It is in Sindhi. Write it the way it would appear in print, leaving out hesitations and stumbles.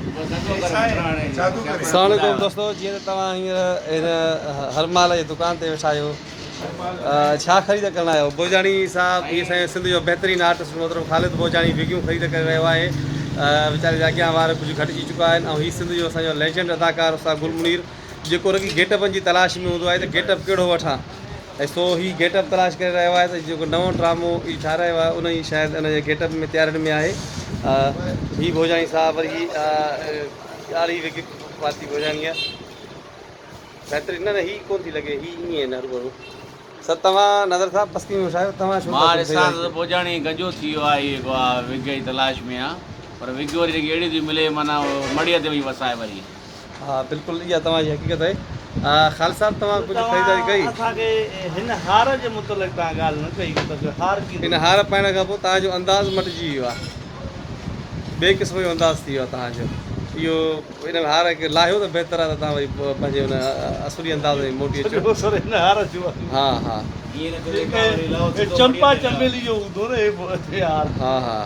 السلام عليڪم دوستو جيئن ته توهان هينئر هن هرمال جي دڪان تي ويٺا آهيو ڇا خريد ڪرڻ آيا آهيو بوجاڻي صاحب هي اسان جو سنڌ جو بهترين آرٽسٽ محترم خالد بوجاڻي وگيون خريد ڪري رهيو آهي ويچاري جا اڳيان وار ڪجهه گهٽجي چڪا آهن ۽ هي سنڌ جو اسان جو ليجنڊ اداڪار استاد گل منير جيڪو رڳي گيٽ اپن جي تلاش ۾ هوندو آهي ته گيٽ اپ ڪهڙو وٺان ۽ سو هي گيٽ اپ تلاش ڪري رهيو آهي ته جيڪو نئون ڊرامو هي ٺاهرايو آهي ان جي شايد ان جي گيٽ اپ ۾ تيارين ۾ آهي هي ڀوڄاڻي صاحب وري هي ڳاڙهي وگ پاتي ڀوڄاڻيء بهترين نه نه هي ڪون ٿي لڳي هي ائين نه هروڀرو سر توهان نظر صاحب بستي ۾ ويٺا آهيو توهان ڇو مان ڏسان ٿو ته ڀوڄاڻي گنجو ٿي ويو آهي هي جيڪو آهي وگ جي تلاش ۾ آهي پر وگ وري جيڪي اهڙي ٿي ملي معنيٰ مڙهيء تي وئي وسائي وري. ها بلڪل اها توهان جي حقيقت آهي. خالد صاحب توهان ڪجهه خريداري ڪئي؟ توهان اسان کي هن هار جي متعلق توهان ڳالهه نه ڪئي ته هار ڪيئن هن هار پائڻ کان پوء توهان جو انداز مٽجي ويو آهي. ٻئي قسم جو انداز ٿي ويو آهي توهان جو. اهو ان هار کي لاهيو ته بهتر آهي ته توهان وري پنهنجي ان اصلي انداز ۾ موٽي اچو. سڄو اثر هن هار جو آهي. ها ها. چمپا چميلي جو هوندو نه هي هار. ها ها.